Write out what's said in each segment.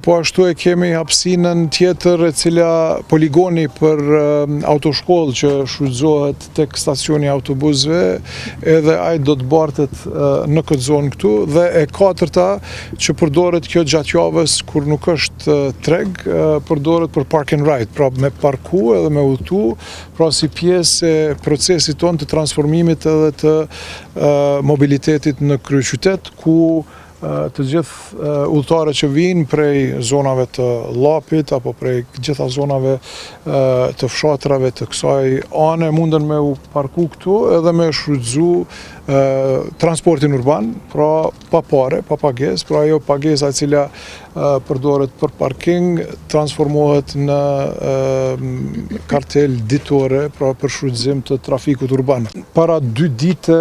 Po ashtu e kemi hapësinën tjetër e cila poligoni për autoshkollë që shfrytëzohet tek stacioni i autobusëve, edhe ai do të bartet në këtë zonë këtu dhe e katërta që përdoret kjo gjatë javës kur nuk është treg, përdoret për park and ride, pra me parku edhe me udhëtu, pra si pjesë e procesit tonë të transformimit edhe të mobilitetit në kryeqytet, ku të gjithë udhëtarët që vijnë prej zonave të Llapit apo prej gjitha zonave të fshatrave të kësaj ane munden me u parku këtu edhe me shfrytëzu transportin urban, pra pa pare, pa pagesë, pra ajo pagesa e cila përdoret për parking transformohet në kartel ditore, pra për shfrytëzim të trafikut urban. Para dy dite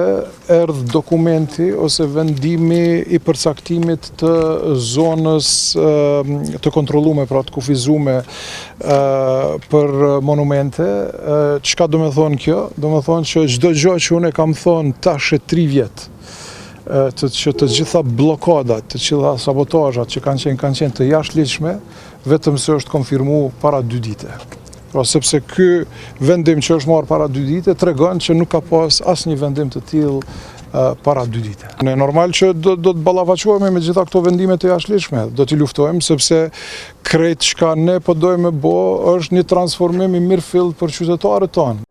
erdh dokumenti ose vendimi i përcaktimit të zonës të kontrollume, pra të kufizume për monumente. Çka do me thonë kjo? Do me thonë që çdo gjë që unë e kam thonë tash e 3 vjet, të që të gjitha blokadat, të gjitha sabotazhat që kanë qenë, kanë qenë të jashtëligjshme, vetëm se është konfirmu para 2 dite. Pra sepse ky vendim që është marrë para 2 dite tregon që nuk ka pas asnjë vendim të tillë para 2 dite. Ne normal që do, do të ballafaqohemi me gjitha këto vendime të jashtëligjshme, do t'i luftojmë sepse krejt çka ne po dojmë me bo është një transformim i mirëfillt për qytetarët tanë.